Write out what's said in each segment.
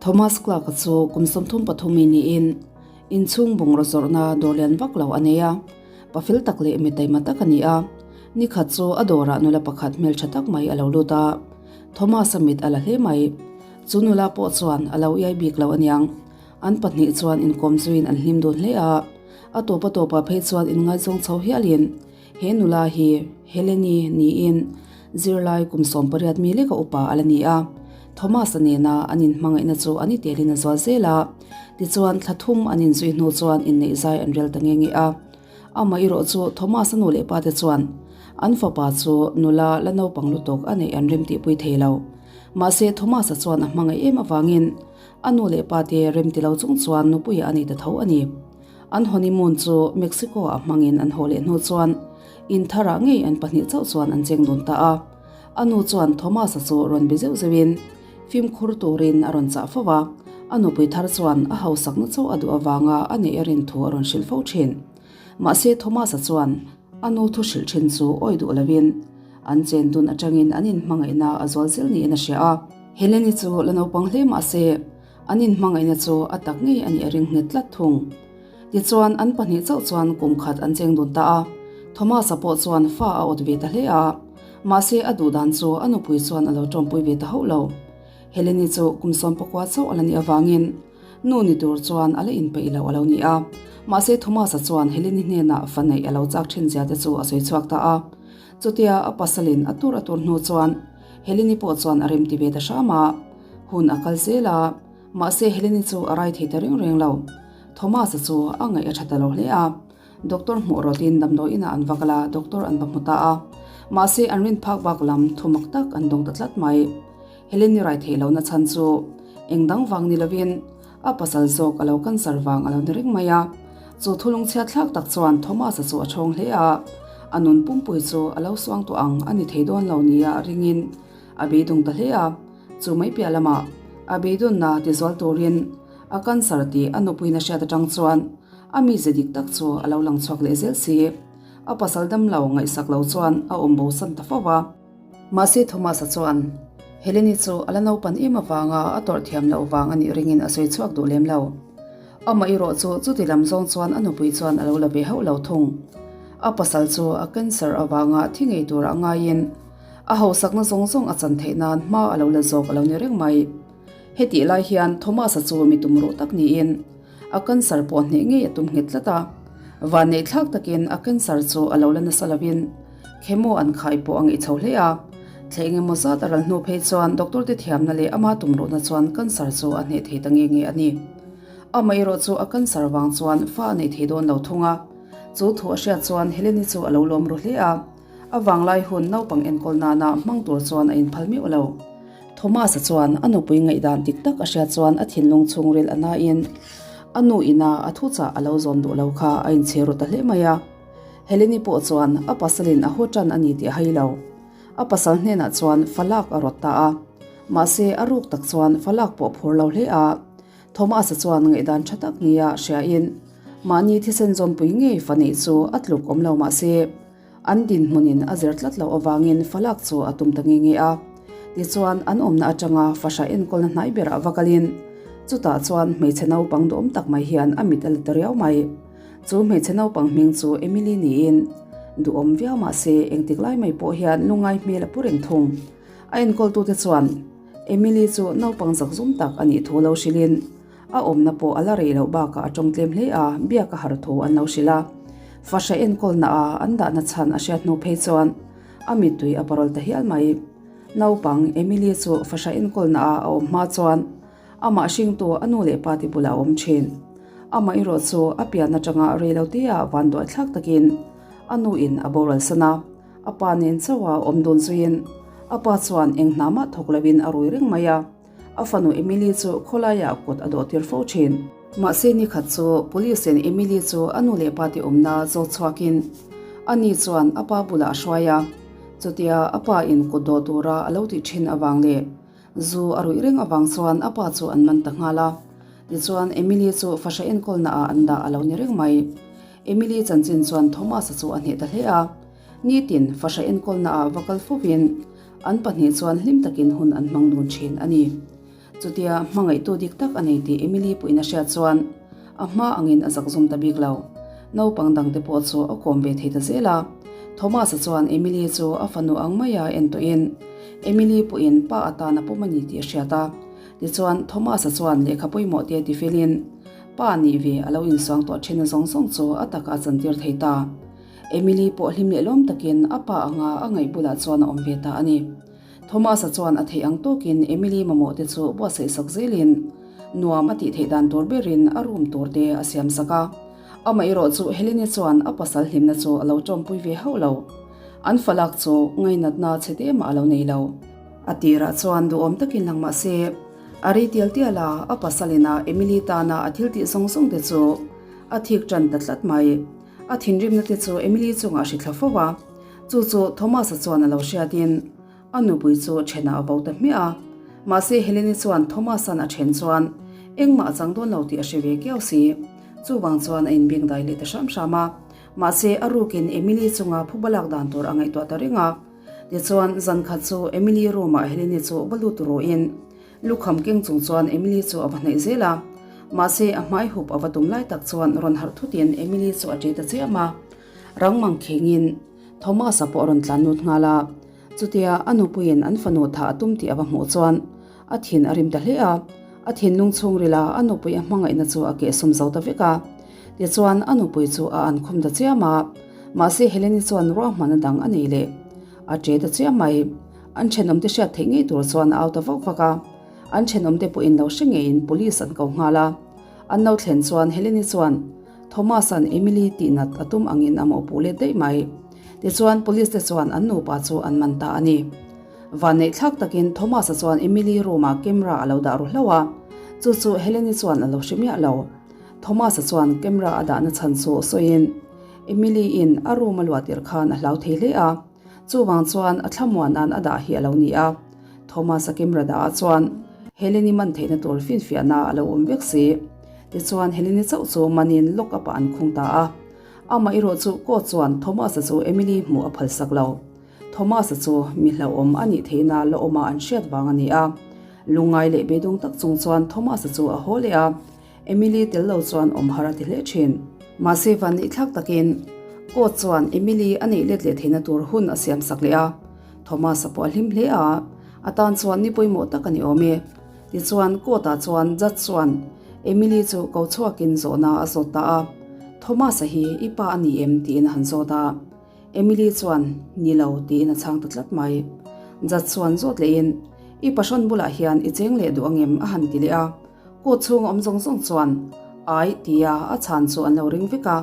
Thomas Clark-a chu kum 33 mi niin inchhung bungraw zawrhna dawr lian vak lo a nei a, pafel tak leh mi taima tak a ni a. Nikhat chu a dawrah nula pakhat hmeltha tak mai a lo lut a, Thomas-a mit a la hle mai. Chu nula pawh chuan a lo iai bik lo aniang. An pahnih chuan inkawm zuiin an hlim dun hle a, a tawp a tawpah phei chuan inngaizawng chho hialin he nula hi Heleni niin zirlai kum 18 mi leka upa a la ni a. Thomas-a nena an inhmangaihna chu an itelin a zual zel a, tichuan thla thum an inzui hnu chuan inneih zai an rel ta nge nge a. Amah erawh chu Thomas-a nu leh pate chuan an fapa chu nula la naupang lutuk a neih an remtihpui thei lo. Mahse Thomas-a chuan a hmangaih em avangin A nu leh pa te rem ti lo chung chuan nupuia a nei ta tho a ni. An honeymoon chu Mexico ah hmangin an haw leh hnu chuan in tharah ngei an pahnih chauh chuan an cheng dun ta a. A nu chuan Thomas-a chu rawn be zeuh zeuhin fimkhur turin a rawn chah fo a, a nupui thar chuan a hausakna chauh a duh avanga a neih a rin thu a rawn hrilh fo thin. Mahse Thomas-a chuan a nu thu hrilh thin chu awi duh lovin an chen dun atangin an inhmangaihna a zual zel niin a hria a. Heleni chu la naupang hle mah se, an inhmangaihna chu a tak ngei a nih a ring nghet tlat thung. Tichuan, an pahnih chauh chuan kum khat an cheng dun ta a, Thomas-a pawh chuan fa a awt ve ta hle a, mahse a duh dan chu a nupui chuan a lo tawmpui ve ta hauh lo. Heleni chu kum 19 chauh a la nih avangin nu ni tur chuan a la inpeih lo a lo ni a, mahse Thomas-a chuan Heleni hnenah fa neih a lo chak thin zia te chu a sawi chhuak ta a. Chutia a pasalin a tur a tur hnu chuan Heleni pawh chuan a rem ti ve ta hram a, hun a kal zel a, mahse Heleni chu a rai thei ta reng reng lo. Thomas-a chu a ngaih a tha ta lo hle a, doctor hmuh rawtin damdawi inah an va kal a, doctor an va hmu ta a, mahse an rin phak bak lam thumak tak an dawng ta tlat mai. Heleni rai theih lohna chhan chu eng dang vang ni lovin a pasal zawk a lo cancer vang a lo ni reng mai a. Chu thulung chhiat thlak tak chuan Thomas-a chu a chhawng hle a, a nun pumpui chu a lo suang tawh ang a ni thei dawn lo nia a ringin a beidung ta hle a. Chu mai piah lamah a beidawnna tizual turin a cancer tih a nupuina hriat atang chuan a mize dik tak chu a lo lang chhuak leh zel si. A pasal damlo ngaihsak lo chuan a awm bosan ta fo va. Mahse Thomas-a chuan Heleni chu a la naupan em avanga a tawrh thiam loh vang a nih ringin a sawi chhuak duh lem lo. Amah erawh chu chuti lam zawng chuan a nupui chuan a lo la ve hauh lo thung. A pasal chu a cancer avanga thi ngei tura a ngaiin a hausakna zawng zawng a chan theih nan hma a lo la zawk a lo ni reng mai. Hetih lai hian Thomas-a chu mi tumruh tak niin a cancer pawh hneh ngei a tum nghet tlat a. Vanneih thlak takin a cancer chu a lo la nasa lovin chemo an khai pawh a ngeih chho hle a. Thleh engemaw zat a ral hnu phei chuan doctor te thiamna leh ama tumruhna chuan cancer chu a hneh thei ta nge nge a ni. Amaherawh chu a cancer vang chuan fa a nei thei dawn lo thung a. Chu thu a hriat chuan Heleni chu a lo lawm ru hle a. A vanglai hun naupang enkawl nana hmang tur chuan a inphal meuh lo. Thomas-a chuan a nupui ngaihdan dik tak a hriat chuan a thinlung chhungril a nain a nu ina a thuchah a lo zawn duh lo kha a inchhir ru ta hle mai a. Heleni pawh chuan a pasalin a haw tan a ni tih a hai lo. A pasal hnenah chuan falak a rawt ta a. Mahse a ruk tak chuan falak pawh a phur lo hle a. Thomas-a chuan ngaihdan tha tak nia hriain mahni thisen zawmpui ngei fa neih chu a tluk awm lo mahse, An dinhmunin a zir tlat loh avangin falak chu a tum ta nge nge a. Tichuan, an awmna atanga fahra enkawlna hnai berah va kalin, chutah chuan hmeichhe naupang duhawm tak mai hian a mit a la ta riau mai. Chu hmeichhe naupang hming chu Emily niin, duhawm viau mah se engtik lai mai pawh hian lungngai hmel a pu reng thung. A enkawltute chuan Emily chu naupang zakzum tak a nih thu lo hrilhin, A awmna pawh a la rei loh bakah a tawng tlem hle a, biak a har tho an lo hrilh a. Fahra enkawlna a an dahna chhan a hriat hnu phei chuan a mittui a parawl ta hial mai. Naupang Emily chu fahra enkawlna a a awm hma chuan amah hringtu a nu leh pa te bulah a awm thin. Amah erawh chu a pian atanga rei lo te ah vanduai thlak takin a nu in a boral san a, a pa nen chauh a awm dun zuiin a pa chuan eng hna mah thawk loin a rui reng mai a. A fanu Emily chu khawlaiah kut a dawhtir fo thin. Mahse ni khat chu Police in Emily chu a nu leh pa te awmna zawt chhuakin a ni chuan a pa bulah a hruai a. Chutia a pa in kut dawh tura a lo tih thin avang leh zu a ruih reng avang chuan a pa chu an man ta nghal a. Tichuan Emily chu fahra enkawlna ah an dah a lo ni reng mai. Emily chanchin chuan Thomas-a chu a hneh ta hle a. Nitin fahra enkawlna ah va kal fovin An pahnih chuan hlim takin hun an hmang dun thin a ni. Chutia hmangaihtu dik tak a nei tih Emily pawhin a hriat chuan a hma angin a zakzum ta bik lo. Naupang dangte pawh chu a kawm ve thei ta zel a. Thomas-a chuan Emily chu a fanu ang maia en tawhin Emily pawhin pa atan a pawm a ni tih a hriat a. Tichuan Thomas-a chuan lehkha pawimawh te tifelin pa nih ve a lo insuang tawh thin zawng zawng chu a takah a chantir thei ta. Emily pawh hlim leh lawm takin a pa anga a ngaih bulah chuan a awm ve ta a ni. Thomas-a chuan a theih ang tawkin Emily mamawh te chu buatsaih sak zelin nuam a tih theih dan tur berin a room tur te a siam sak a. Amaherawh chu Helene chuan a pasal hlimna chu a lo tawmpui ve hauh lo. An falak chu ngainatna chhe te mah a lo nei lo. A tirah chuan duhawm takin lang mah se, a rei tial tial a, a pasalin a Emily tana a thil tih zawng zawng te chu a thik tan ta tlat mai. A thinrimna te chu Emily chungah a hri thla fo a, chu chu Thomas-a chuan a lo hriatin a nupui chu thenah a vo ta hmiah a. Mahse Helene-i chuan Thomas-a'n a then chuan engmah a chang dawn lo tih a hre ve kiau si. Chuvang chuan a inbeng dai leh ta hram hram a. Mahse a rukin Emily chunga phuba lak dan tur a ngaihtuah ta reng a. Tichuan zan khat chu Emily room-ah Helene-i chu va lut ruhin Lukham keng chung chuan Emily chu a va hnaih zel a, mahse a hmai hup a va tum lai tak chuan rawn harh thutin Emily chu a ṭe ta chiam a. Rang mang khengin Thomas-a pawh a rawn tlan lut nghal a, chutia a nupuiin an fanu thah a tum tih a va hmuh chuan a thin a rim ta hle a, a thinlung chhungrila a nupui a hmangaihna chu a kehsawm zo ta vek a. Tichuan a nupui chu a ankhum ta chiam a, mahse Helene-i chuan ruahmanna dang a nei leh a ṭe ta chiam mai. An thenawmte hriat theih ngei tur chuan a au ta vak vak a, an thenawmte pawhin lo hre ngeiin police an ko nghal a. An lo thlen chuan Helene-i chuan Thomas-a'n Emily tihnat a tum angin a mawhpuh let daih mai. Tichuan police te chuan an nupa chu an man ta a ni. Vanneih thlak takin Thomas-a chuan Emily room-ah camera a lo dah ru hlauh a, chu chu Helene-i chuan a lo hre miah lo. Thomas-a chuan camera a dahna chhan chu sawiin Emily-in a room a luah tirh khan a hlau thei hle a. Chuvang chuan a thlamuan an a dah hi a lo ni a, Thomas-a camera dah ah chuan Helene-i man theihna tur finfiahna a lo awm vek si. Tichuan Helene-i chauh chu manin lock up ah an khung ta a. Amah erawh chu court chuan Thomas-a chu Emily hmuh a phalsak lo. Thomas-a chu mi hlauhawm a nih theihna la awma an hriat vang a ni a. Lungngai leh beidawng tak chung chuan Thomas-a chu a haw leh a. Emily tel lo chuan awm har a ti hle thin. Mahse van neih thlak takin court chuan Emily a neih let leh theihna tur hun a siam sak leh a. Thomas-a pawh a hlim hle a, a tan chuan ni pawimawh tak a ni awm e. Tichuan court-ah chuan judge chuan Emily chu ko chhuakin zawhna a zawt ta a. Thomas-a hi i pa a ni em tiin a han zawt a. Emily chuan, Ni lo, tiin a chhang ta tlat mai. Judge chuan zawt lehin, I pahrawn bulah hian i cheng leh duh angem? a han ti leh a. Kut chhung awm zawng zawng chuan Ai tia a chhan chu an lo ring vek a.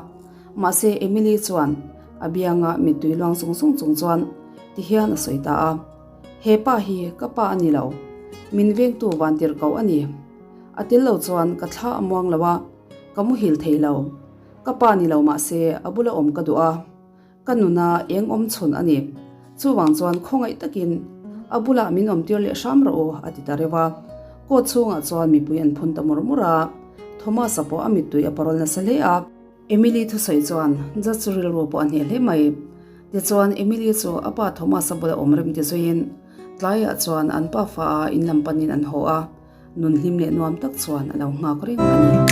Mahse Emily chuan a bianga mittui luang zung zung chung chuan ti hian a sawi ta a, He pa hi ka pa a ni lo, min vengtu vantir ko a ni. A tel lo chuan ka thla a muang lo a, ka muhil thei lo. Ka pa ni lo mahse a bula awm ka duh a. Ka nuna eng awm chhun a ni. Chuvang chuan khawngaih takin a bulah min awmtir leh hram rawh u, a ti ta reuh a. Court chhungah chuan mipui an phun ta mawr mawr a. Thomas-a pawh a mittui a parawl nasa hle a. Emily thusawi chuan judge rilru pawh a hneh hle mai. Tichuan Emily chu a pa Thomas-a bula awm rem ti zuiin tlaiah chuan an pa fa a in lam panin an haw a. Nun hlim leh nuam tak chuan a lo nghak reng a ni.